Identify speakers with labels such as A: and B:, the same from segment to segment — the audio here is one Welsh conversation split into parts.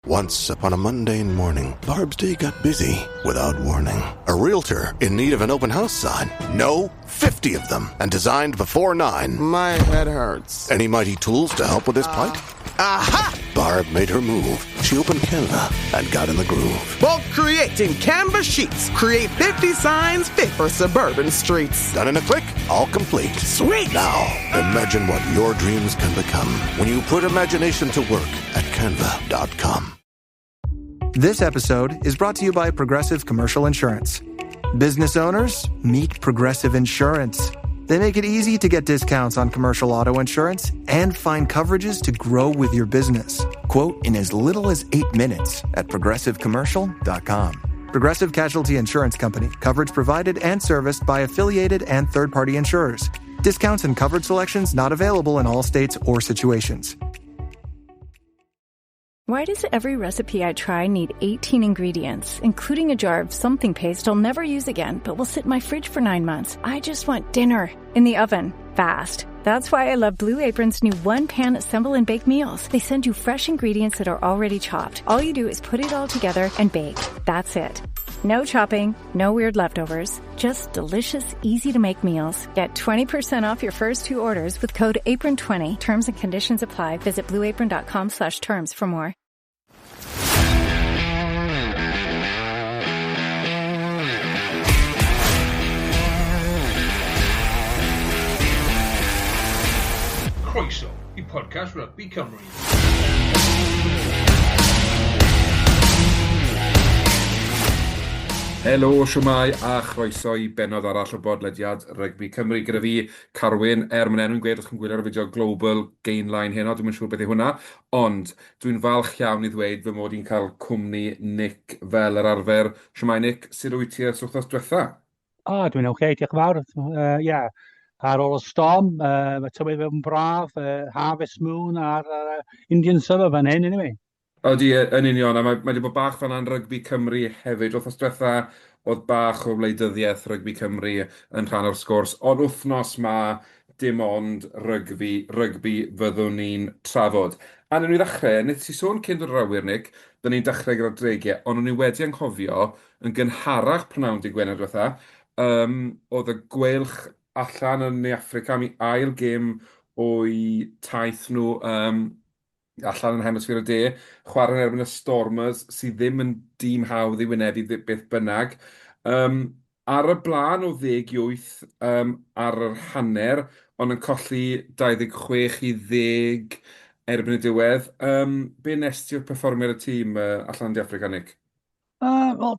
A: Once upon a mundane morning, Barb's day got busy without warning. A realtor in need of an open house sign. No, 50 of them, and designed before 9.
B: My head hurts.
A: Any mighty tools to help with this plight? Aha! Barb made her move. She opened Canva and got in the groove.
B: Bulk creating Canva sheets. Create 50 signs fit for suburban streets.
A: Done in a click, all complete.
B: Sweet!
A: Now, imagine what your dreams can become when you put imagination to work at canva.com.
C: This episode is brought to you by Progressive Commercial Insurance. Business owners, meet Progressive Insurance. They make it easy to get discounts on commercial auto insurance and find coverages to grow with your business. Quote in as little as 8 minutes at progressivecommercial.com. Progressive Casualty Insurance Company. Coverage provided and serviced by affiliated and third-party insurers. Discounts and coverage selections not available in all states or situations.
D: Why does every recipe I try need 18 ingredients, including a jar of something paste I'll never use again, but will sit in my fridge for 9 months? I just want dinner in the oven, fast. That's why I love Blue Apron's new one-pan assemble and bake meals. They send you fresh ingredients that are already chopped. All you do is put it all together and bake. That's it. No chopping, no weird leftovers, just delicious, easy-to-make meals. Get 20% off your first two orders with code APRON20. Terms and conditions apply. Visit blueapron.com/terms for more.
E: Croeso i podcast Rugby Cymru.
F: Helo, siwmai a chroeso i bennod arall o bodlediad Rygbi Cymru. Gyda fi, Carwyn, er mae'n enw'n gweud os chi'n gwylio ar y fideo Global Gainline heno, dwi'm yn siŵr beth yw hwnna, ond dwi'n falch iawn i ddweud fy mod i'n cael cwmni Nick fel yr arfer. Siwmai Nick, sut wyt ti ers wythnos diwetha?
G: O, dwi'n oce, okay, diolch yn fawr. Uh, yeah. Ar ôl y storm, uh, mae tywydd yn braf, uh, Harvest Moon a'r uh, Indian Summer fan hyn, anyway.
F: Odi, yn union, a mae, mae wedi bod bach fel yna'n rygbi Cymru hefyd. Wythnos diwetha, oedd bach o wleidyddiaeth rygbi Cymru yn rhan o'r sgwrs, ond wythnos ma, dim ond rygbi, rygbi fyddwn ni'n trafod. A wnawn ni ddechrau, wnes ti sôn cyn dod ar awyr, Nick, dyn ni'n dechrau gyda'r dreigiau, ond o'n i wedi anghofio, yn gynharach prynhawn dydd Gwener diwetha, yym, oedd y Gweilch allan yn Ne Affrica am eu ail gêm o'u taith nhw, yym, allan yn hemisffer y de, chwarae yn erbyn y Stormers, sydd ddim yn dîm hawdd i wynebu beth bynnag. Um, ar y blaen o ddeg i wyth um, ar yr hanner, ond yn colli 26 i ddeg erbyn y diwedd. Um, be nes ti o'r perfformiad y tîm uh, allan yn De Affrica, Nick?
G: Uh, Wel,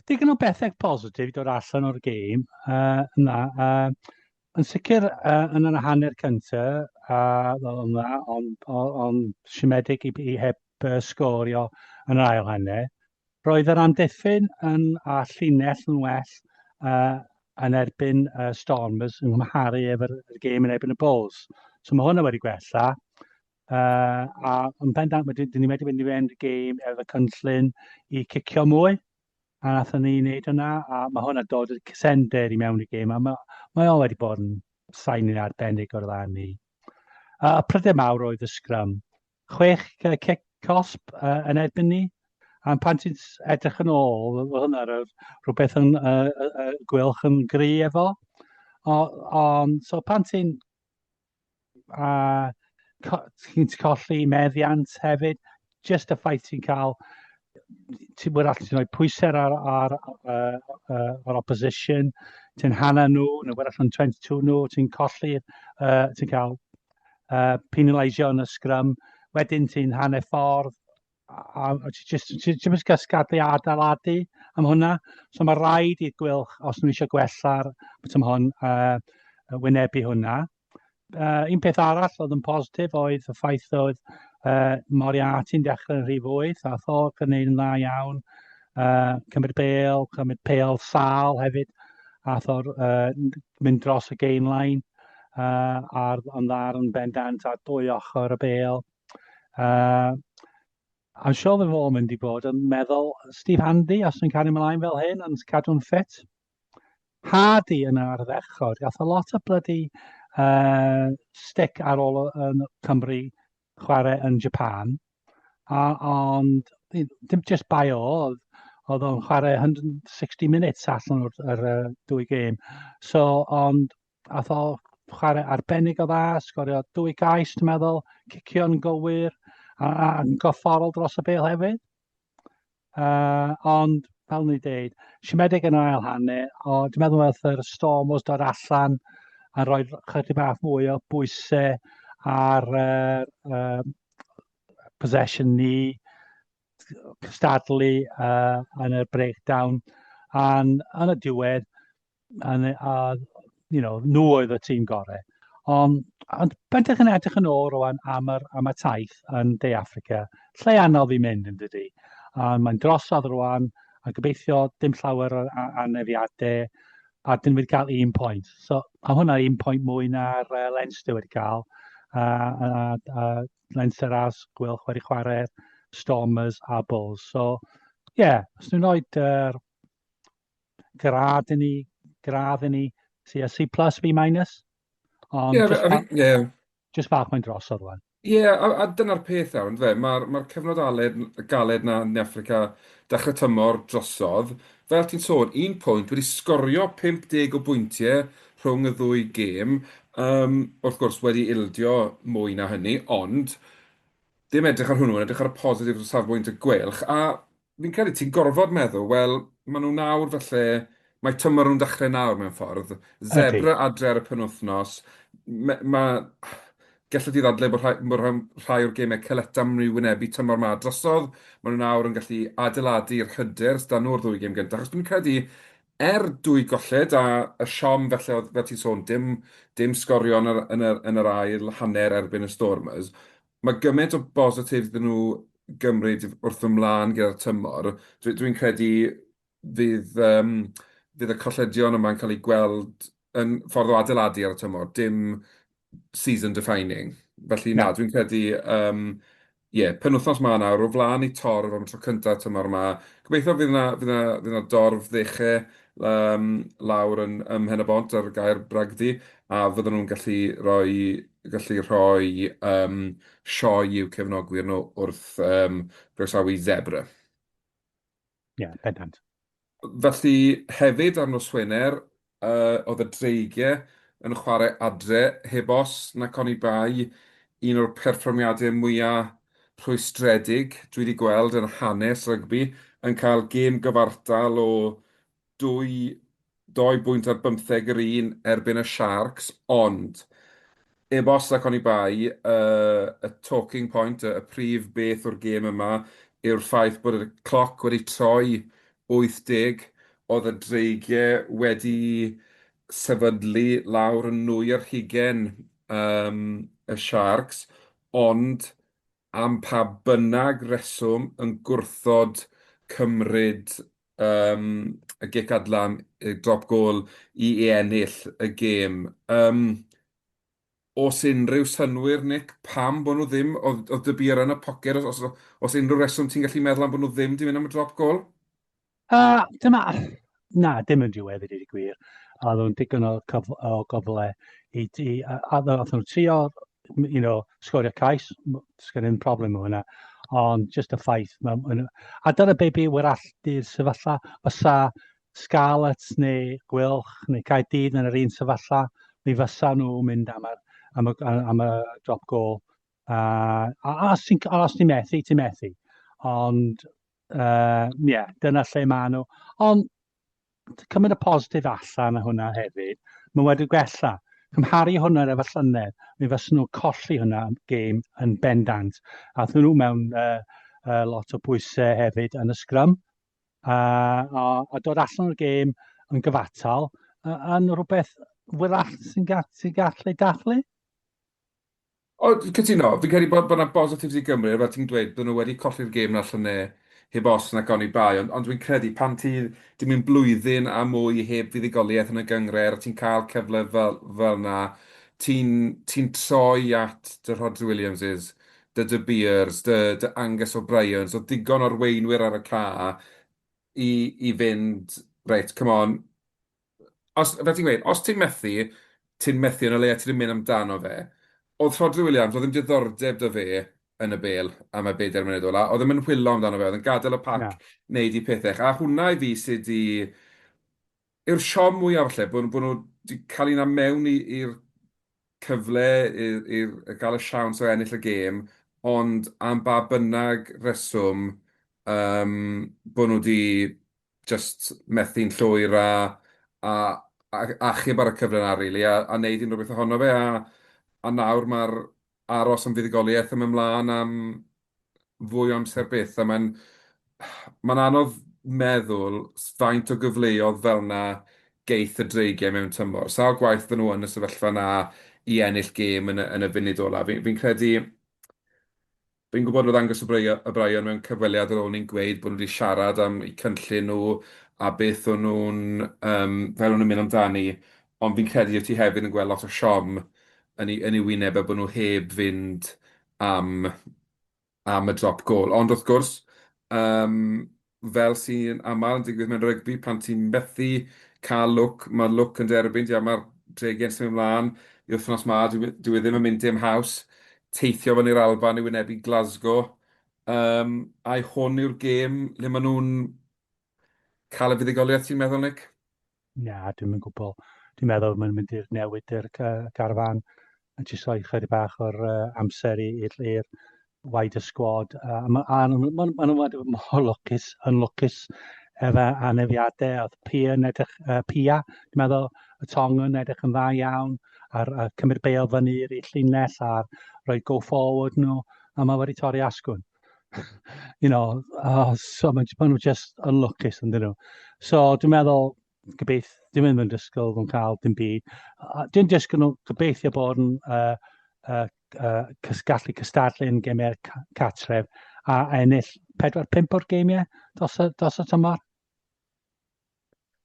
G: digon o bethau positif i dod allan o'r gêm uh, yna. Uh, yn sicr uh, yn yr hanner cyntaf, uh, wel, yna, ond on, on siomedig i, i heb uh, sgorio yn yr ail hanner. Roedd yr amddiffyn yn, a llinell yn well uh, yn erbyn uh, Stormers yng nghymharu efo'r gêm yn erbyn y Bulls. So mae hwnna wedi gwella. Uh, a yn bendant, dyn ni wedi mynd i fynd y gêm efo cynllun i cicio mwy, a nathon ni wneud hwnna, a mae hwnna dod y cysender i mewn i gêm, a mae, mae o wedi bod yn sain arbennig o'r dda ni. A uh, pryder mawr oedd y sgrym. Chwech cic cosb uh, yn erbyn ni, a pan ti'n edrych yn ôl, oedd hwnna rhywbeth yn uh, uh, gwylch yn gry efo. O, on, so pan ti'n a ti'n colli meddiant hefyd. Just y ffaith ti'n cael, ti'n bod allan ti'n rhoi pwysau ar, ar, ar, ar, ar opposition, ti'n hanner nhw, neu wrach allan 22 nhw, ti'n colli, uh, ti'n cael uh, penalisio yn y scrum, wedyn ti'n hanner ffordd, a, a ti just, ti, ti just gysgadlu adeiladu am hwnna. So mae rhaid i'r gwylch, os nhw eisiau gwella'r beth am hwn, uh, wynebu hwnna. Uh, un peth arall oedd yn positif oedd y ffaith oedd uh, Moriarty'n dechrau yn rhif 8 a Thor yn gwneud yn dda iawn. Uh, cymryd bel, cymryd pel sal hefyd, a Thor uh, mynd dros y gain line uh, a'r ond ar yn bendant ar dwy ochr y bel. Uh, I'm sure fe fo mynd i bod yn meddwl Steve Handy os yn cario ymlaen fel hyn yn cadw'n ffit. Hardy yn ardderchog. Gath o lot o bloody uh, stick ar ôl yn Cymru chwarae yn Japan. A, ond dim just bai o, oedd, oedd o'n chwarae 160 minutes allan o'r, yr, uh, dwy gêm. So, ond ath o chwarae arbennig o dda, sgorio dwy gais, dwi'n meddwl, cicio'n gywir, a, a, yn gorfforol dros y bel hefyd. Uh, ond, fel ni dweud, siomedig yn yr ail hanner, o, dwi'n meddwl oedd yr Stormers dod allan a rhoi chydig bach mwy o bwysau ar uh, uh, possession ni, cystadlu uh, yn y breakdown, a yn y diwedd, yn, a, you know, nhw oedd y tîm gorau. Ond, ond pan ydych yn edrych yn ôl rwan am, yr, am y taith yn De Affrica, lle anodd i mynd yn dydy. A mae'n drosodd rwan, a gobeithio dim llawer o anafiadau, a dyn wedi cael un pwynt. So, a hwnna un pwynt mwy na'r uh, Leinster wedi cael. A, a, a Leinster a Gweilch wedi chwarae Stormers a Bulls. So, ie, yeah, os nhw'n rhoi uh, gradd i ni, gradd i ni, tua C plus, B minus. Ond
F: yeah,
G: just,
F: I yeah.
G: just falch mae'n drosodd rwan.
F: Ie, yeah, a, a dyna'r peth nawr, yndyfe? Mae'r ma cyfnod aled, galed na yn Affrica, dechrau tymor drosodd. Fel ti'n sôn, un pwynt wedi sgorio 50 o bwyntiau rhwng y ddwy gêm. Um, wrth gwrs, wedi ildio mwy na hynny, ond dim edrych ar hwnnw, yn edrych ar y positif o safbwynt y Gweilch. A fi'n credu ti'n gorfod meddwl, wel, maen nhw nawr falle, mae tymor nhw'n dechrau nawr mewn ffordd. Zebre adre ar y penwythnos, mae... Ma, gallet ti ddadlau bod rhai, bod rhai, rhai o'r gemau caleta maen nhw'n wynebu tymor ma drosodd, maen nhw nawr yn gallu adeiladu'r hyder s'da nhw o'r ddwy gêm gyntaf, achos dwi'n credu, er dwy golled a y siom falle oedd, fel ti'n sôn, dim, dim sgorio yn yr, yn yr, yn yr ail hanner erbyn y Stormers, mae gymaint o bositif iddyn nhw gymryd wrth ymlaen gyda'r tymor. Dwi, dwi'n credu fydd, um, fydd y colledion yma'n cael eu gweld yn ffordd o adeiladu ar y tymor, dim season defining. Felly na, dwi'n credu, um, ie, penwythnos ma nawr, o flaen i torf am y tro cyntaf tymor yma. Gobeithio fydd yna, fydd yna, fydd yna dorf ddechau um, lawr yn, ym Mhen-y-bont ar gair Bragdy, a fydden nhw'n gallu rhoi, gallu rhoi um, sioe i'w cefnogwyr nhw wrth um, groesawu Zebre.
G: Ie, yeah, bendant.
F: Felly hefyd ar nos Wener, uh, oedd y Dreigiau yn chwarae adre, heb os nac oni bai, un o'r perfformiadau mwyaf rhwystredig dwi wedi gweld yn hanes rygbi, yn cael gêm gyfartal o dwy, dou bwynt ar bymtheg yr un erbyn y Sharks, ond heb os ac oni bai, y, y talking point, y, y prif beth o'r gêm yma yw'r ffaith bod y cloc wedi troi 80, oedd y Dreigiau wedi sefydlu lawr yn nwy ar hugain um, y Sharks, ond am pa bynnag reswm yn gwrthod cymryd um, y gic adlam, y drop goal i, i ennill y gêm. Um, os unrhyw synnwyr, Nick, pam bod nhw ddim, oedd, oedd De Beer yn y poced, os, os, os unrhyw reswm ti'n gallu meddwl am bod nhw ddim di mynd am y drop goal?
G: Uh, dyma, na, dim yn diwedd i ddweud y gwir. Oedd nhw'n digon o, cyf, o gyfle i, i a, a oedd nhw'n trio you know, sgorio cais, sgen i'm problem o hwnna, ond just y ffaith. Ma, ma, a dyna be bi wrach di'r sefyllfa, fysa Scarlets neu Gweilch neu Caerdydd yn yr un sefyllfa, mi fysa nhw mynd am, yr, am, y, am y drop goal. Uh, a, a, os ti'n os ti methu, ti'n methu. Ond, ie, uh, yeah, dyna lle maen nhw. Ond, cymryd y positif allan o hwnna hefyd, mae wedi gwella. Cymharu hwnna efo llynedd, mi fysen nhw'n colli hwnna gêm yn bendant. Ath nhw mewn uh, uh, lot o bwysau hefyd yn y sgrym, uh, a, a dod allan o'r gêm yn gyfatal, uh, yn rhywbeth wyrach sy'n gall, sy gallu dathlu.
F: O, cytuno. Fi'n credu bod, bod 'na positives i Gymru, fel ti'n dweud, bydden nhw wedi colli'r gêm 'na llynedd heb os nac oni bai, ond, ond dwi'n credu pan ti 'di mynd blwyddyn a mwy heb fuddugoliaeth yn y gynghrair a ti'n cael cyfle fel, fel 'na, ti'n ti'n troi at dy Rhodri Williamses, dy De Beers, dy, dy Angus O'Briens, oedd digon o arweinwyr ar y ca i, i fynd, reit, come on, os, fel ti'n gweud, os ti'n methu, ti'n methu, ond o leia ti 'di mynd amdano fe. Oedd Rhodri Williams, oedd ddim diddordeb 'da fe. yn y bêl am y bedair munud ola. Oedd ddim yn whilo amdano fe, oedd yn gadael y pac
G: Na.
F: wneud i pethau. A hwnna i fi sydd 'di... yw'r siom mwyaf falle, bod, bod nhw wedi cael un am mewn i'r cyfle i gael y siawns o ennill y gêm, ond am ba bynnag reswm um, bod nhw wedi just methu'n llwyr a, a, a achub ar y cyfle yna, really, a, a neud unrhyw beth ohono fe, a, a nawr mae'r aros am fuddugoliaeth yn mynd mlaen am fwy o amser byth, a mae'n mae'n anodd meddwl faint o gyfleoedd fel 'na geith y Dreigiau mewn tymor. Sawl gwaith fydden nhw yn y sefyllfa 'na i ennill gêm yn y, yn y funud ola. Fi'n fi credu... Fi'n gwybod oedd Angus O'Brien mewn cyfweliad ar ôl ni'n gweud bod nhw wedi siarad am eu cynllun nhw a beth o'n nhw'n, um, fel o'n nhw'n mynd amdani, ond fi'n credu wyt ti hefyd yn gweld lot o siom yn ei, yn ei wyneb a bod nhw heb fynd am am y drop goal. Ond wrth gwrs, um, fel sy'n aml yn digwydd mewn rygbi, pan ti'n methu cael lwc, mae lwc yn derbyn, a mae'r Dreigiau'n symud ymlaen i wythnos ma, dyw, dyw e ddim yn mynd dim haws. Teithio fyny'r Alban i wynebu Glasgow. Um, ai hwn yw'r gêm le maen nhw'n cael y fuddugoliaeth, ti'n meddwl, Nick?
G: Na, dwi'm yn gwybod. Dwi'n meddwl mae'n mynd i'r newid i'r garfan a jyst rhoi chydig bach o'r uh, amser i'r wider squad. A ma, a ma, ma, ma nhw wedi bod mor lwcus, yn lwcus efo anafiadau. Oedd Pia yn edrych, uh, Pia, dwi'n meddwl, y tong yn edrych yn dda iawn, a'r, a cymryd bale fyny i'r llinell a'r rhoi go forward nhw, a mae wedi torri asgwrn. You know, oh, so ma, ma nhw just yn lwcus yn dyn nhw. So dwi'n meddwl, gobeith, dwi'n mynd yn disgwyl nhw'n cael dim byd. Dwi'n disgwyl nhw gobeithio bod yn uh, uh, uh, gallu cystadlu yn gemau'r cartref a ennill 4-5 o'r geimiau dros y, dros y tymor.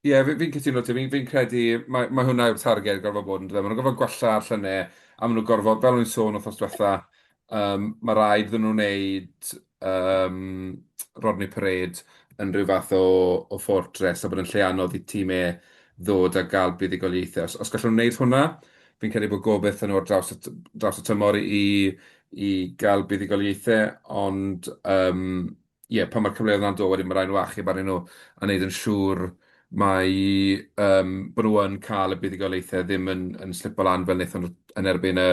F: Ie, yeah, fi'n fi cytuno ti. Fi'n fi credu, mae, mae hwnna yw'r targed gorfod bod yn dweud. Maen nhw'n gorfod gwella ar llynau, a maen nhw'n gorfod, fel o'n i'n sôn wrthnos diwetha, um, mae rhaid iddyn nhw wneud um, Rodney Parade yn rhyw fath o, o fortress a bod yn lle anodd i tîmau ddod a gael buddugoliaethau. Os, os gallwn nhw wneud hwnna, fi'n credu bod gobeith yn nhw ar draws y, draws y tymor i, i gael buddugoliaethau, ond um, ie, pan mae'r cyfleoedd yna'n dod, wedyn mae rhaid nhw achub arnyn nhw a wneud yn siŵr mai um, bod nhw yn cael y buddugoliaethau ddim yn, yn slipo lan fel wnaethon nhw yn erbyn y,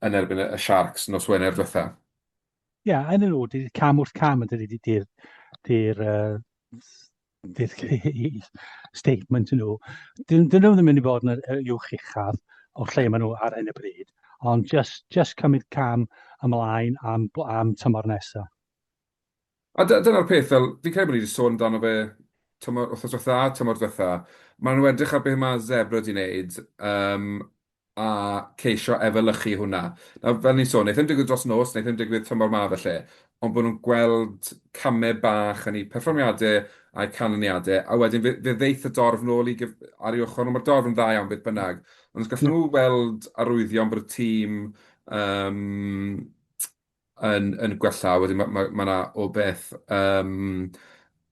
F: yn erbyn y Sharks nos Wener diwetha.
G: Ie, yeah, yn nhw, di cam wrth cam yn dydy, di'r di uh, di statement nhw. Dyn, dyn nhw ddim yn mynd i fod yn y uwch uchaf o lle maen nhw ar hyn o bryd, ond just, just cymryd cam ymlaen am, am tymor nesaf.
F: A dyna'r peth, fel, fi'n credu bod ni wedi sôn amdano fe tymor, wythnos diwetha, tymor diwetha. Maen nhw'n edrych ar beth mae Zebre wedi wneud um, a ceisio efelychu hwnna. Nawr, fel ni'n sôn, wnaeth ddim digwydd dros nos, wnaeth ddim digwydd tymor ma falle, ond bod nhw'n gweld camau bach yn eu perfformiadau a'u canlyniadau, a wedyn fe, fe ddeith y dorf nôl i gyf ar ei ochr nhw. Mae'r dorf yn dda iawn beth bynnag, ond os gallen nhw weld arwyddion bod y tîm um, yn, yn gwella, wedyn mae ma, ma 'na obaith um,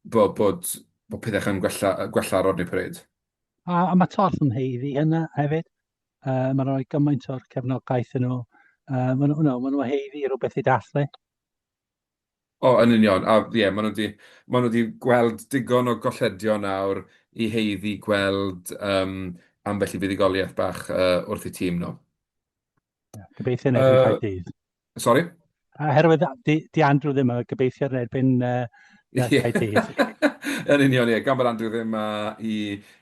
F: bod, bod, bod pethau yn gwella, gwella ar Rodney Parade.
G: A, a mae Torth yn heiddi hynna hefyd. Uh, mae'n rhoi gymaint o'r cefnogaeth yn nhw. Uh, maen nhw, no, maen nhw heiddi rhywbeth i dathlu.
F: O, yn union. A ie, yeah, maen nhw wedi, maen nhw wedi gweld digon o golledion nawr i heiddi gweld um, ambell i fuddugoliaeth bach uh, wrth i tîm nhw.
G: Gobeithio yn erbyn uh, Caerdydd.
F: Sorry?
G: Oherwydd di, di Andrew ddim yn gobeithio yn erbyn uh, Caerdydd.
F: Yn union, ie. Gan bod Andrew ddim uh, i,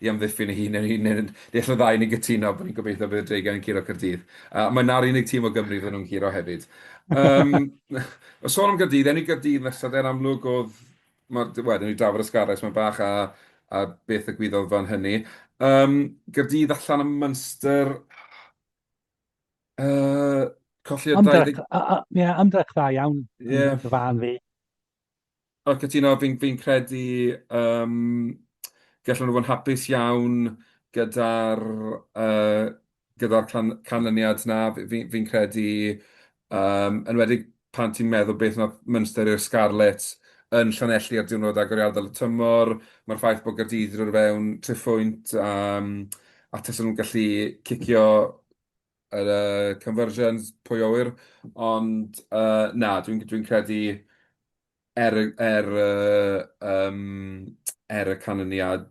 F: i amddiffyn ei hun, ni all y ddau ni'n gytuno bod ni'n gobeithio bydd y Dreigiau yn curo Caerdydd. Uh, mae na'r unig tîm o Gymru fydden nhw'n curo hefyd. Um, o sôn am Gaerdydd, enw Gaerdydd nesaf, yn amlwg oedd... Wel, ni drafod y Scarlets mewn bach a, a beth ddigwyddodd fan hynny. Um, Gaerdydd allan ym Munster, Uh, colli ar
G: 20... Ie, yeah, ymdrech dda iawn. Ie. Yeah. Fy fan fi.
F: O, cytuno, fi'n fi credu um, gallen nhw fod yn hapus iawn gyda'r uh, gyda canlyniad na. Fi'n fi, fi credu, um, enwedig pan ti'n meddwl beth wnaeth Munster i'r Scarlets yn Llanelli ar diwrnod agoriadol y tymor, mae'r ffaith bod Gaerdydd wedi dod o fewn triphwynt um, a tasen nhw'n gallu cicio yr conversions, pwy a ŵyr. Ond na, dwi'n dwi credu er, er y canlyniad,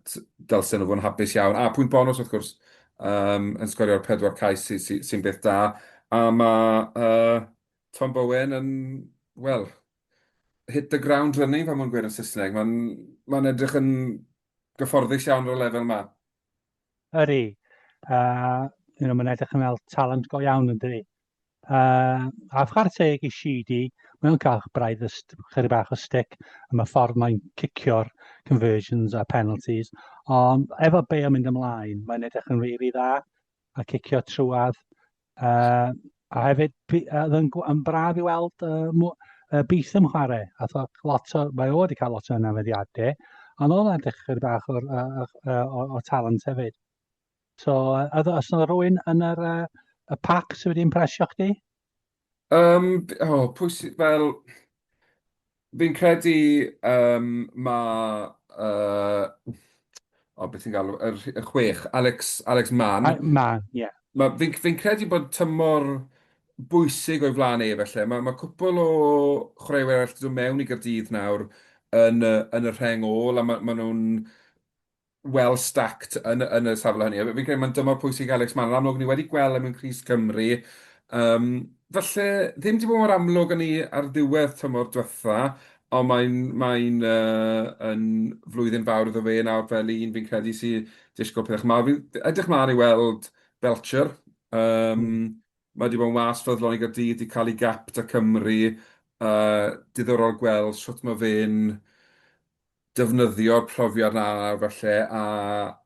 F: dylsen nhw fod yn hapus iawn. A pwynt bonws, wrth gwrs, yn sgorio'r pedwar cais sy'n sy, sy beth da. A mae Tom Bowen yn, wel, hit the ground running, fel mae'n gweud yn Saesneg. Mae'n ma edrych yn gyfforddus iawn ar y lefel yma.
G: Ydy. Mae'n edrych yn fel talent go iawn yn dydi. A chwarae teg i Sheedy, mae o'n cael braidd y chydig bach o stick am y ffordd mae'n cicio'r conversions a penalties, ond efo be o'n mynd ymlaen, mae'n edrych yn rili dda a cicio trwadd. A hefyd, oedd yn, yn braf i weld Beetham chwarae. A lot o, mae o wedi cael lot o anafiadau, ond oedd o'n edrych chydig bach o'r, o, o talent hefyd. So, os yna rhywun yn yr, y pac sydd wedi impresio chdi?
F: Oh, pwy sydd, fel, fi'n credu mae, o, beth ti'n galw, y chwech, Alex Mann.
G: Mann, ie. Yeah.
F: Fi'n fi credu bod tymor bwysig o'i flaen e, felly. Mae cwpl o chwaraewyr arall wedi dod mewn i Gaerdydd nawr yn y rheng ôl, a ma nhw'n well stacked yn y safle hynny. Fi'n credu mae'n dymor pwysig Alex Mann. Yn amlwg, ni wedi gweld e mewn crys Cymru. Falle ddim wedi bod mor amlwg yn ni ar ddiwedd tymor diwetha, ond mae'n yn flwyddyn fawr iddo fe nawr fel un fi'n credu sy'n disgwyl pethau mawr. Fi'n edrych mlaen i weld Belcher. Mae wedi bod yn was ffyddlon i Gaerdydd, wedi cael ei gap 'da Cymru. Diddorol gweld shwt mae fe'n defnyddio'r profiad 'na nawr falle a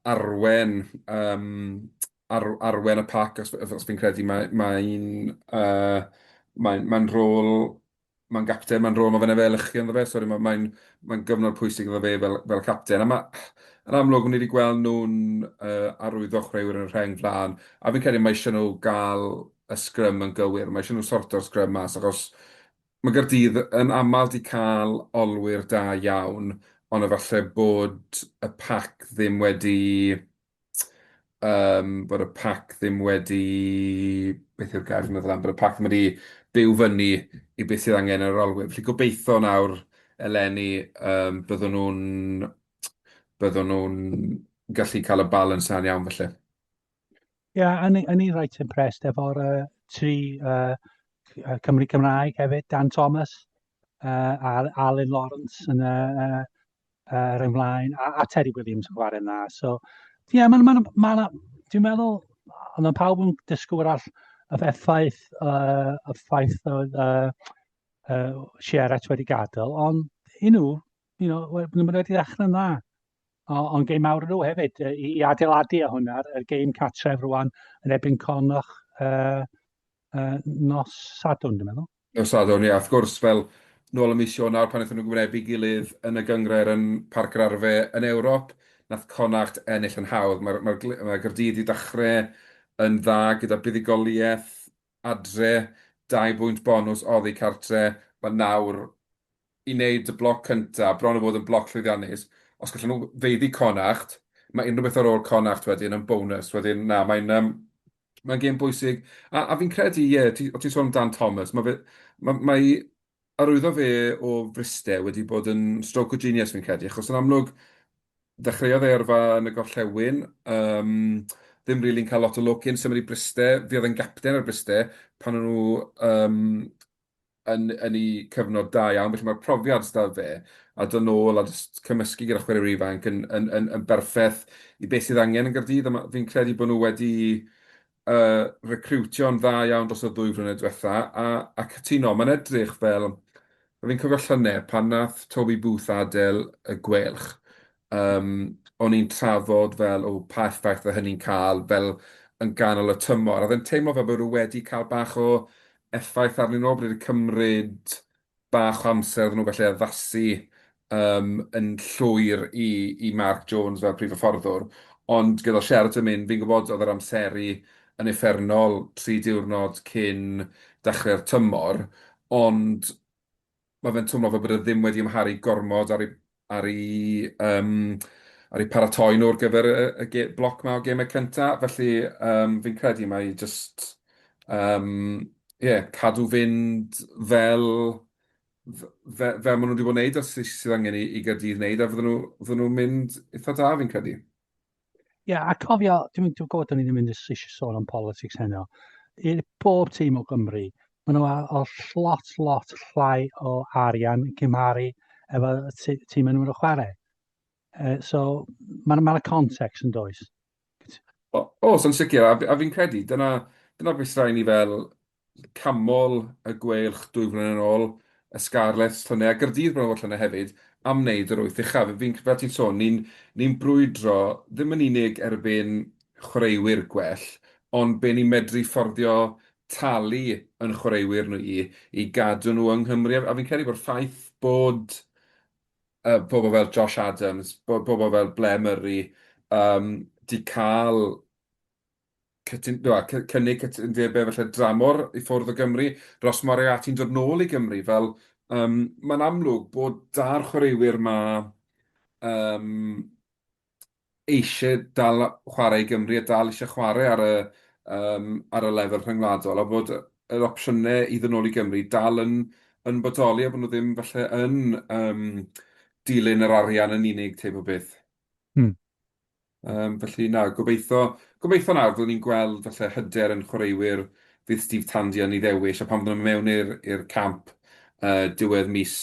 F: arwen yym arwen y pac os fi'n credu mae'n mae'n rôl, mae'n gapten, mae'n rôl, mae fe'n efelychu ynddo fe, sori, mae'n mae'n gyfnod pwysig iddo fe fel capten. A ma' yn amlwg, ni wedi gweld nhw'n arwyddo chwaraewyr yn y rheng flaen, a fi'n credu mae eisiau nhw gael y sgrym yn gywir, mae eisiau nhw sorto'r sgrym mas, achos mae Gaerdydd yn aml 'di cael olwyr da iawn, ond efallai bod y pac ddim wedi, bod y pac ddim wedi, beth yw'r gair fi'n meddwl am, bod y pac ddim wedi byw fyny i beth sydd angen yr olwyr. Felly gobeithio nawr eleni bydden nhw'n gallu cael y balans yna'n iawn felly.
G: Ie, yeah, o'n i'n reit impressed efo'r tri Cymry Cymraeg hefyd, Dan Thomas, a Alun Lawrence yn y rheng flaen, a Terry Williams yn chwarae yna. So, ie, yeah, ma, ma, ma, ma, dwi'n meddwl, ond mae pawb yn disgwyl all y effaith, y ffaith oedd Sherratt wedi gadael, ond i nhw, maen nhw wedi ddechrau'n dda. Ond gêm mawr nhw hefyd, i adeiladu ar hwnna, y gêm cartref rwan yn erbyn Connacht nos Sadwrn, dwi'n meddwl.
F: Nos Sadwrn, ie, wrth gwrs, fel nôl ym mis Ionawr pan wnaethon nhw gwynebu gilydd yn y gynghrair yn Parc yr Arfau yn Ewrop, nath Connacht ennill yn hawdd. Mae Gaerdydd 'di dechrau yn dda gyda buddugoliaeth adre, dau bwynt bonws oddi cartre. Mae nawr i wneud y bloc cyntaf, bron o fod yn bloc llwyddiannus. Os gallen nhw faeddu Connacht, mae unrhyw beth ar ôl Connacht wedyn yn bonus. Wedyn, na, mae'n mae'n gêm bwysig. A fi'n credu, ie, ti, o ti'n sôn am Dan Thomas, mae fe, mae arwyddo fe o Fryste wedi bod yn stroke o genius fi'n credu, achos yn amlwg dechreuodd ei yrfa yn y gorllewin, ddim rili'n cael lot o lwc cyn symud i Bryste. Fe oedd yn gapten ar Bryste pan o'n nhw yn eu cyfnod da iawn, felly mae'r profiad sydd 'da fe, a dod nôl a jyst cymysgu gyda chwaraewyr ifanc yn berffaith i beth sydd angen yn Gaerdydd, a fi'n credu bod nhw wedi recriwtio'n dda iawn dros y ddwy flynedd diwetha, a cytuno, mae'n edrych fel, fi'n cofio llynedd pan nath Toby Booth adael y Gweilch, o'n i'n trafod fel, o, pa effaith oedd hynny'n cael fel yn ganol y tymor, a oedd e'n teimlo fel bod nhw wedi cael bach o effaith arnyn nhw, bod wedi cymryd bach o amser iddyn nhw felly addasu yn llwyr i Mark Jones fel prif hyfforddwr. Ond gyda Sherratt yn mynd, fi'n gwybod oedd yr amseru yn uffernol 3 diwrnod cyn dechrau'r tymor, ond mae fe'n twmlo fel bod e ddim wedi amharu gormod ar eu paratoi nhw ar gyfer y bloc 'ma o gemau cynta. Felly fi'n credu mai jyst. Um, yeah, cadw fynd fel, fel, fel maen nhw wedi bod yn neud, os sydd angen i, i Gaerdydd wneud, a fydden nhw, fydden nhw'n mynd eitha da fi'n credu.
G: Ie, yeah, a cofio, dwi'n dwi gwybod o'n i ddim yn eisiau sôn am politics heno, i bob tîm o Gymru, maen nhw o lot, lot llai o arian yn cymharu efo tîm yn nhw'n chwarae. So, mae'n ma context yn does.
F: O, oes, yn sicr, a, a fi'n credu, dyna, dyna beth sy'n rhaid ni fel canmol y Gweilch 2 flynedd yn ôl, y Scarlets llynedd, a Gaerdydd bron o fod llynedd hefyd, am wneud yr wyth uchaf. Fi'n, fel ti'n sôn, ni'n ni brwydro ddim yn unig erbyn chwaraewyr gwell, ond be ni'n medru fforddio talu yn chwaraewyr nhw i gadw nhw yng Nghymru. A fi'n credu bod ffaith bod pobl fel Josh Adams, pobl fel Blair Murray, 'di cael cytun-, wel, cynnig cytundebau falle dramor i ffwrdd o Gymru, Ross Moriarty'n dod nôl i Gymru, fel um, mae'n amlwg bod da'r chwaraewyr ma eisiau dal chwarae i Gymru a dal eisiau chwarae ar y, um, ar y lefel rhyngwladol a bod yr opsiynau i ddod nôl i Gymru dal yn, yn bodoli a bod nhw ddim falle yn um, dilyn yr arian yn unig teip o beth. Felly na, gobeithio, gobeithio nawr fyddwn ni'n gweld falle hyder yn chwaraewyr fydd Steve Tandy yn ei ddewis a pan fydden nhw'n mewn i'r i'r camp diwedd mis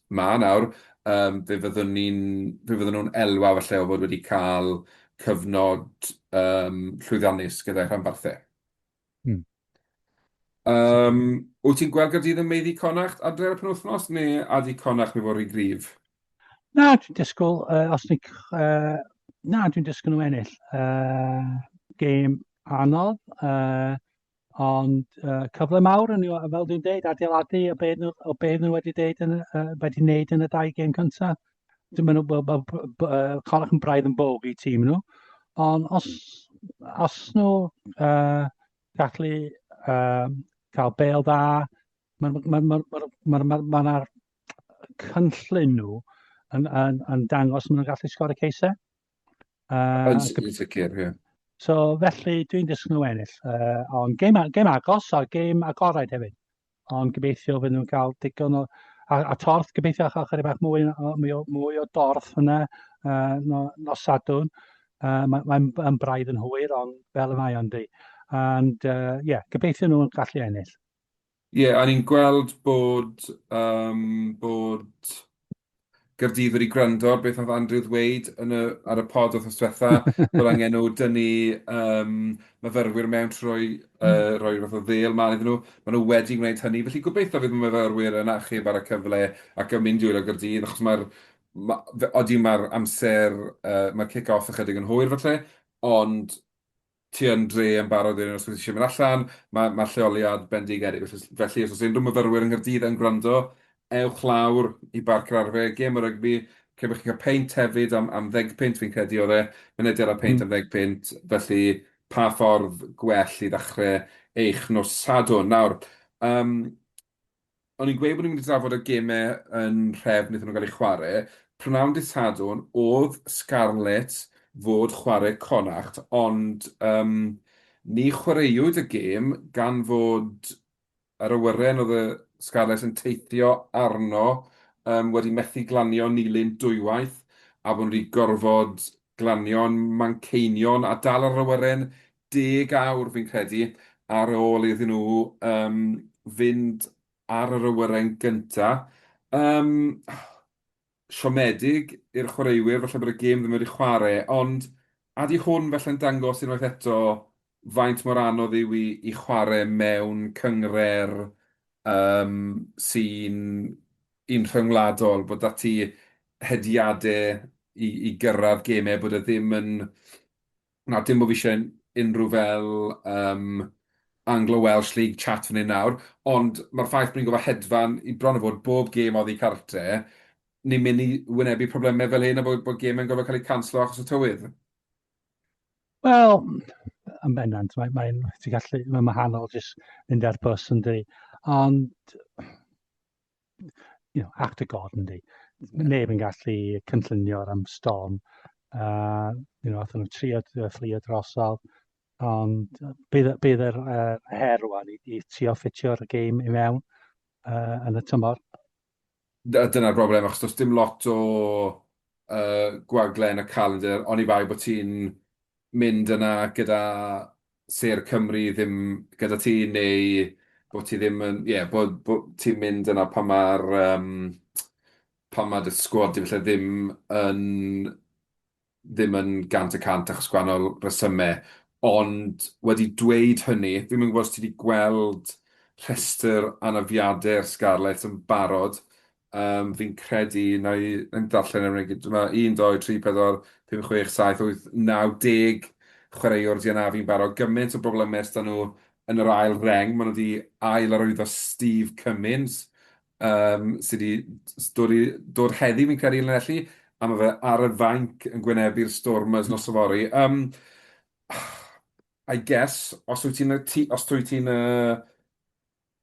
F: 'ma nawr, yym fe fyddwn ni'n fe fydden nhw'n elwa falle o fod wedi cael cyfnod yym llwyddiannus gyda'i rhanbarthau. Wyt ti'n gweld Gaerdydd yn maeddu Connacht adre ar y penwythnos, neu adi Connacht mi fod rhy gryf?
G: Na, dwi'n disgwyl, os ni... Na, dwi'n disgwyl nhw ennill. Gêm anodd, ond cyfle mawr yn nhw, fel dwi'n deud, adeiladu o beth nhw, o beth nhw wedi deud yn, wedi wneud yn y dau gêm cyntaf. Dwi'n meddwl bod ma, Connacht yn braidd yn bogey tîm nhw, ond os, os nhw gallu cael bêl dda, mae'r ma, ma, ma, ma, ma, ma, ma cynllun nhw yn, yn, yn dangos maen nhw'n gallu sgorio ceisau.
F: Yn sicr, ie.
G: So felly dwi'n disgwyl nhw ennill. Ond gêm, gêm agos a gêm agored hefyd. Ond gobeithio fydden nhw'n cael digon o... A, a torth, gobeithio chael chydig bach mwy, mwy, o, mwy o dorth yna no, nos Sadwrn. Mae'n mae, mae braidd yn hwyr, ond fel y mae o'n di. And, yeah, gobeithio nhw'n gallu ennill.
F: Ie, yeah, a ni'n gweld bod, bod Gaerdydd wedi gwrando ar beth oedd Andrew ddweud yn y, ar y pod wythnos diwetha, bod angen nhw dynnu myfyrwyr mewn trwy rhoi fath o ddêl mlaen iddyn nhw. Maen nhw wedi gwneud hynny, felly gobeithio fydd y myfyrwyr yn achub ar y cyfle ac yn mynd i wylio Gaerdydd, achos mae'r... Ma, odi, mae'r amser, mae'r kick-off ychydig yn hwyr falle, ond ti yn dre yn barod iddyn nhw os wyt ti eisiau mynd allan. Mae, mae lleoliad bendigedig. Felly, felly os oes unrhyw myfyrwyr yng Nghaerdydd yn gwrando, ewch lawr i Barc yr Arfau, gêm o rygbi, lle bych chi'n cael peint hefyd am, am 10 punt fi'n credu oedd e, mynediad a peint am 10 punt, felly pa ffordd gwell i ddechrau eich nos Sadwrn. Nawr, o'n i'n gweud bod ni'n mynd i drafod y gemau yn nhrefn wnaethon nhw gael eu chwarae. Prynawn dydd Sadwrn oedd Scarlets fod chwarae Connacht, ond ni chwaraewyd y gêm gan fod yr awyren oedd y Scarlets yn teithio arno wedi methu glanio Nulyn dwywaith, a bod nhw wedi gorfod glanio'n Manceinion a dal ar yr awyren 10 awr fi'n credu ar ôl iddyn nhw fynd ar yr awyren gynta. Siomedig i'r chwaraewyr, falle bod y gêm ddim wedi chwarae, ond adi hwn falle'n dangos unwaith eto faint mor anodd yw i, i chwarae mewn cynghrair sy'n un rhyngwladol, bod 'da ti hediadau i gyrraedd gemau, bod e ddim yn... Na, dim bod fi eisiau unrhyw fel Anglo-Welsh League chat fan hyn nawr, ond mae'r ffaith bod ni'n gorfod hedfan i bron o fod bob gêm oddi cartre, ni'n mynd i wynebu problemau fel hyn a bod, bod gemau'n gorfod cael eu canslo achos y tywydd.
G: Wel, yn bendant, mae'n mae, ti'n gallu, mae'n wahanol jyst mynd ar bws yn di. Ond, act of God yndi. Neb yn gallu cynllunio am storm. Athyn nhw trio fflio drosodd. Ond bydd, bydd yr uh, her rwan i, i trio ffitio'r gêm i mewn uh, yn y tymor.
F: Dyna'r broblem, achos does dim lot o uh, gwagle yn y calendar, oni bai bod ti'n mynd yna gyda sêr Cymru ddim gyda ti, neu bod ti ddim yn... Ie, yeah, bod, bod ti'n mynd yna pan mae'r... Um, pan mae dy sgwad di falle ddim yn ddim yn 100% achos gwahanol resymau. Ond wedi dweud hynny, fi'm yn gwybod os ti wedi gweld rhestr anafiadau'r Scarlets yn barod. Um, fi'n credu, na i na i darllen e gyd. Mae 1, 2, 3, 4, 5, 6, 7, 8, 9, 10 chwaraewr 'di anafu'n barod. Gymaint o broblemau s'da nhw yn yr ail reng. Maen nhw wedi ail arwyddo Steve Cummins, um, sydd wedi dod, i, dod heddi fi'n credu i Lanelli, a mae fe ar y fainc yn gwynebu'r Stormers nos yfory. Um, I guess, os wyt ti'n os wyt ti'n uh,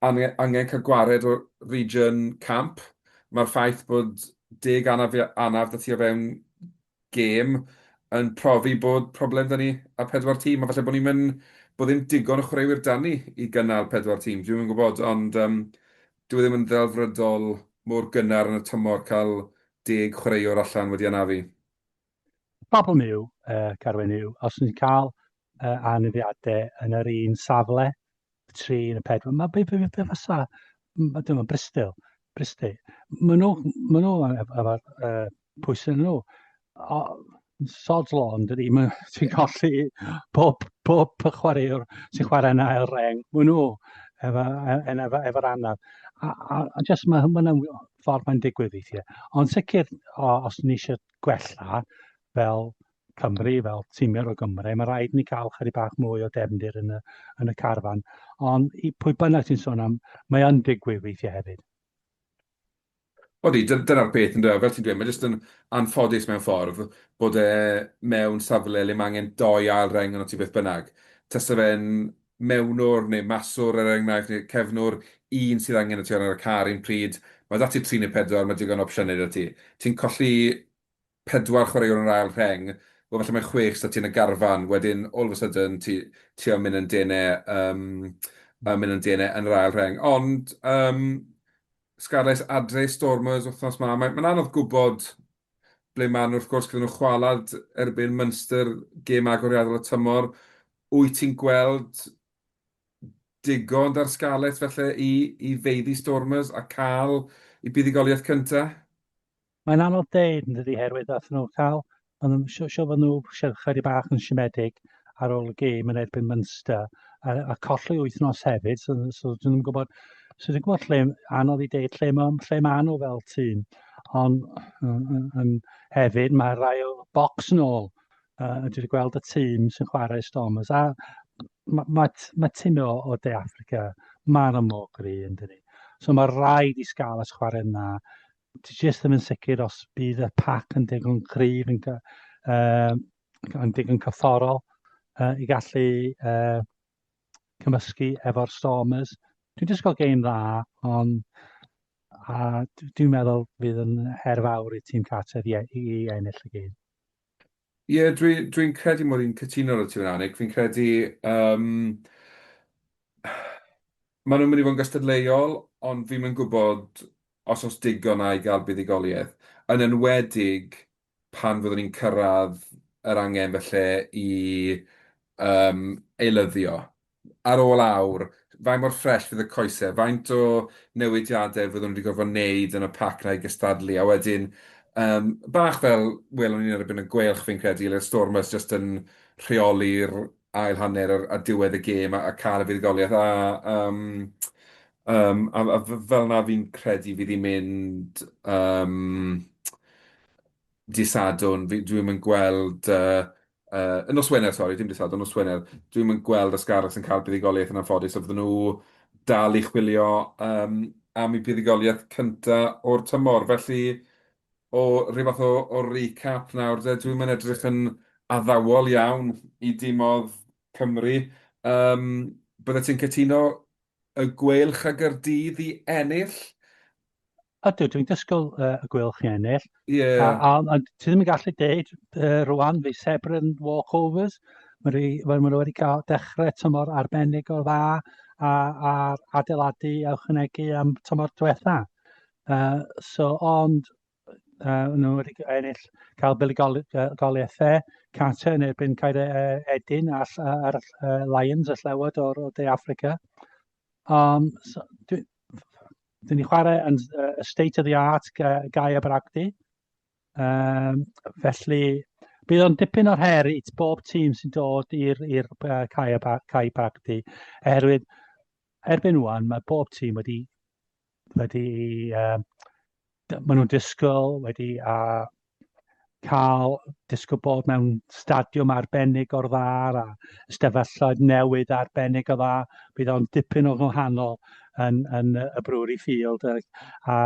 F: angen, angen cael gwared o region camp, mae'r ffaith bod deg anaf, anaf 'da ti o fewn gêm yn profi bod problem 'da ni a pedwar tîm, a falle bod ni'n mynd, bod ddim digon o chwaraewyr 'da ni i gynnal pedwar tîm, dwi'm yn gwybod, ond um, dyw e ddim yn ddelfrydol mor gynnar yn y tymor cael deg chwaraewr allan wedi anafu.
G: Problem yw, uh, Carwyn, yw, os ni'n cael uh, anafiadau yn yr un safle, y tri yn y pedwar, mae be, be, be fysa, dyma Bristol, Bristol, maen nhw, maen nhw efo'r uh, pwysau nhw. O, sod's law, yn dydi, ti'n colli pob, pob chwaraewr sy'n chwarae yn ail reng, maen nhw efo, efo, efo'r anaf. A, a, a just mae hwnna'n ffordd mae'n digwydd weithiau. Ond sicr, o, os ni eisiau gwella fel Cymru, fel tîmiau o Gymru, mae rhaid ni cael chydig bach mwy o defndir yn y, yn y carfan. Ond i pwy bynnag ti'n sôn am, mae yn digwydd weithiau hefyd.
F: Odi, dyna'r peth yndyw e, fel ti'n dweud, mae jyst yn anffodus mewn ffordd bod e mewn safle le mae angen dou ail reng arno ti beth bynnag. Tasa fe'n mewnwr neu maswr er enghraifft, neu cefnwr, un sydd angen y ti ar y car un pryd, mae 'da ti tri neu pedwar, mae digon o opsiynau 'da ti. Ti'n colli pedwar chwaraewr yn yr ail rheng, wel falle mae chwech 'da ti yn y garfan, wedyn all of a sudden ti ti yn mynd yn denau, um, yn mynd yn denau yn yr ail rheng. Ond um, Scarlets adre Stormers wythnos ma, mae'n ma anodd gwybod ble maen nhw wrth gwrs, gyda nhw chwalad erbyn Munster, gêm agoriadol y tymor. Wyt ti'n gweld digon 'da'r Scarlets felly i, i feiddi Stormers a cael i buddugoliaeth cyntaf?
G: Mae'n anodd deud yn dydi herwydd nath nhw cael, ond yn siŵr siŵr fod nhw chydig bach yn siomedig ar ôl y gêm yn erbyn Munster a, a colli wythnos hefyd, so, so dwi'n ddim gwybod, so dwi'n gwybod lle, anodd i deud lle, ma, lle maen nhw fel tîm, ond yn, yn, hefyd mae rhai o bocs nôl, uh, dwi wedi gweld y tîm sy'n chwarae Stormers, a mae ma, ma tîm o, o De Africa, maen nhw mor gry yn dydi. So mae rhaid i Scarlets chwarae yna, ti jyst ddim yn sicr os bydd y pac yn digon cryf, yn, uh, yn digon cyfforol uh, i gallu uh, cymysgu efo'r Stormers. Dwi'n disgwyl gêm dda, ond a dwi'n meddwl fydd yn her fawr i tîm cartref i, i, i ennill y gêm.
F: Ie, yeah, dwi'n dwi, dwi credu mod i'n cytuno ar y ti fan'na, Nick. Fi'n credu... Um, maen nhw'n mynd i fod yn gystadleuol, ond fi'm yn gwybod os oes digon 'na i gael buddugoliaeth, yn enwedig pan fyddwn ni'n cyrraedd yr angen falle i yym eilyddio. Ar ôl awr, faint mor ffres fydd y coesau? Faint o newidiadau fyddwn ni wedi gorfod wneud yn y pac 'na i gystadlu? A wedyn, yym bach fel welwn ni yn erbyn y Gweilch fi'n credu, le Stormers jyst yn rheoli'r ail hanner a a diwedd y gêm a a cael y fuddugoliaeth a yym yym a a fel 'na fi'n credu fydd hi'n mynd yym dydd Sadwrn. Fi dwi'm yn gweld yy yy nos Wener sori, dim dydd Sadwrn, nos Wener. Dwi'm yn gweld y Scarlets yn cael buddugoliaeth yn anffodus, so fydden nhw dal i chwilio yym am eu buddugoliaeth cynta o'r tymor. Felly o ryw fath o o recap nawr de, dwi'm yn edrych yn addawol iawn i dimoedd Cymru. Yym, byddet ti'n cytuno y Gweilch a Gaerdydd i ennill?
G: Ydw, dwi'n disgwyl uh, y Gweilch i ennill.
F: Ie.
G: Yeah. A, a, a ti ddim yn gallu deud uh, rwan, fi Sebren walkovers. Mae nhw wedi cael dechrau tymor arbennig o dda a, a adeiladu a ychwanegu am tymor diwetha. So, ond nhw wedi ennill cael buddugoliaethau cartre yn erbyn Caer Edyn a'r, ar, Lions y Llewod o'r o De Africa. So, dwi, dwi ni chwarae yn state of the art Gaia Bragdy. Felly, bydd o'n dipyn o'r her i bob tîm sy'n dod i'r i'r cae, cae Bragdy, oherwydd erbyn wan mae bob tîm wedi wedi maen nhw'n disgwyl wedi cael disgwyl bod mewn stadiwm arbennig o'r dda a ystafelloedd newydd arbennig o dda. Bydd o'n dipyn o wahanol yn, yn y Brewery Field a, a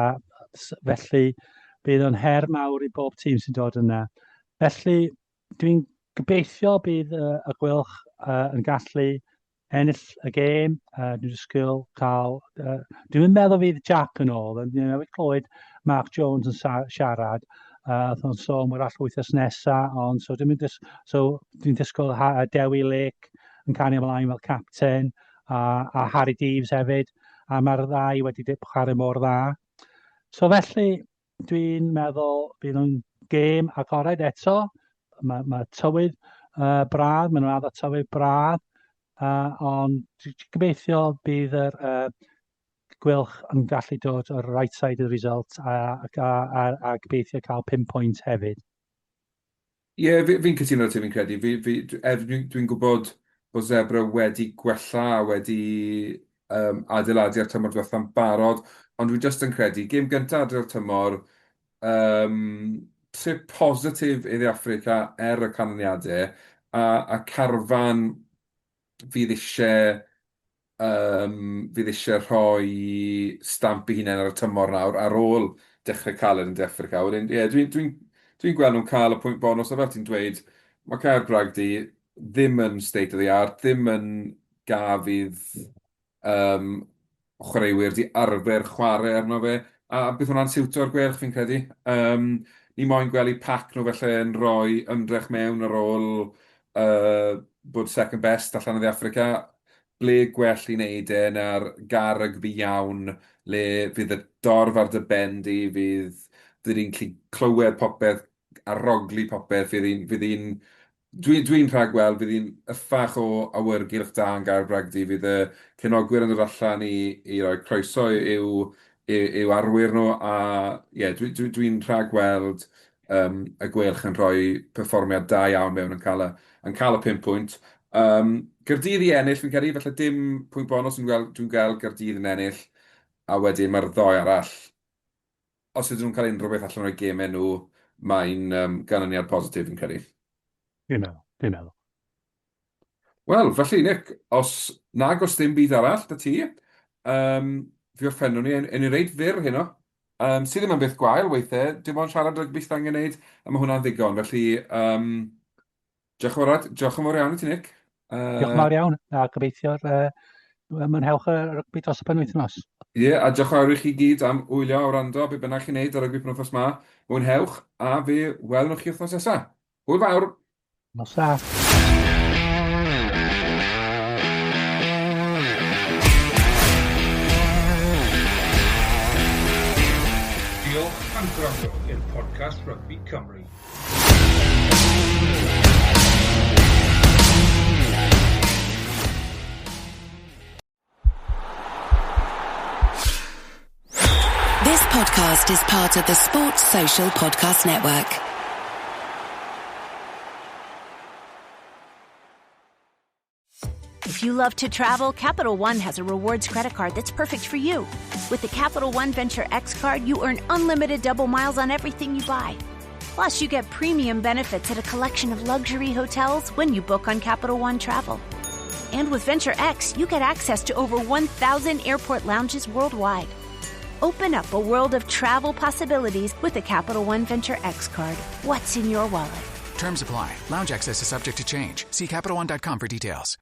G: felly bydd o'n her mawr i bob tîm sy'n dod yna. Felly dwi'n gobeithio bydd y, y Gweilch yn gallu ennill y gêm. Dwi'n disgwyl cael... Dwi'n meddwl fydd Jack yn ôl. Dwi'n newydd clywed Mark Jones yn siarad. Oedd o'n sôn wrach wythnos nesa, ond so dwi'n dis so, dwi'n disgwyl Dewi Lake yn cario ymlaen fel capten, a, a Harry Deaves hefyd, a mae'r ddau wedi chwarae mor dda. So felly, dwi'n meddwl bydd o'n gêm agored eto. Mae, mae tywydd braf, maen nhw'n addo tywydd braf, ond dwi'n gobeithio bydd yr Gweilch yn gallu dod o'r right side of the result a, a, a, a gobeithio cael 5 pwynt hefyd.
F: Ie, yeah, fi'n fi cytuno ti, fi'n credu. Fi, fi, er dwi'n dwi gwybod bod Zebre wedi gwella a wedi adeiladu ar tymor diwetha'n barod, ond dwi jyst yn credu, gêm gyntaf adre'r tymor, um, trip positif i Dde Affrica er y canlyniadau, a, a carfan fydd eisiau yym fydd eisiau rhoi stamp eu hunain ar y tymor nawr ar ôl dechrau caled yn De Affrica. Wedyn, ie, dwi'n dwi'n dwi'n gweld nhw'n cael y pwynt bonws, a fel ti'n dweud, mae Caer Bragdy ddim yn state of the art, ddim yn ga fydd yym chwaraewyr 'di arfer chwarae arno fe, a bydd hwnna'n siwto'r Gweilch fi'n credu. Yym, ni moyn gweld eu pac nhw falle yn rhoi ymdrech mewn ar ôl yy bod second best allan o Dde Affrica. Ble gwell i wneud e na'r gar rygbi iawn le fydd y dorf ar dy ben di, fydd fyddi di'n gallu clywed popeth, arogli popeth, fydd hi'n fydd hi'n... Dwi dwi'n rhagweld fydd hi'n yffach o awyrgylch da yn Gaerbragdy, fydd y cefnogwyr yn dod allan i i roi croeso i'w i'w arwyr nhw, a ie, dwi dwi dwi'n rhagweld yym y Gweilch yn rhoi perfformiad da iawn mewn yn cael y yn cael y pump pwynt. Yym Gaerdydd i ennill fi'n credu, falle dim pwynt bonus, dwi'n gweld dwi'n gweld Gaerdydd yn ennill, a wedyn mae'r ddoi arall, os ydyn nhw'n cael unrhyw beth allan o'u gemau nhw, mae'n yym ganlyniad positif fi'n credu.
G: Dwi'n meddwl, dwi'n meddwl.
F: Wel, felly Nick, os nag oes dim byd arall 'da ti, yym, fi orffennwn ni, yn ni reit fyr heno, um, sydd ddim yn beth gwael weithiau, dim ond siarad rygbi sydd angen wneud, a mae hwnna'n ddigon. Felly, um, diolch yn fawr, diolch yn fawr iawn i ti, Nick.
G: Diolch yn fawr iawn, a gobeithio'r mwynhewch y rygbi dros y penwythnos.
F: Ie, yeah, a diolch yn fawr i chi gyd am wylio a wrando, be bynnag chi'n neud ar rygbi penwythnos ma. Mwynhewch, a fe welwn chi wythnos nesaf. Hwyl fawr!
G: Nos da.
E: Diolch am gwrando i'r podcast Rygbi Cymru.
H: This podcast is part of the Sports Social Podcast Network.
I: If you love to travel, Capital One has a rewards credit card that's perfect for you. With the Capital One Venture X card, you earn unlimited double miles on everything you buy. Plus, you get premium benefits at a collection of luxury hotels when you book on Capital One Travel. And with Venture X, you get access to over 1,000 airport lounges worldwide. Open up a world of travel possibilities with the Capital One Venture X card. What's in your wallet?
J: Terms apply. Lounge access is subject to change. See CapitalOne.com for details.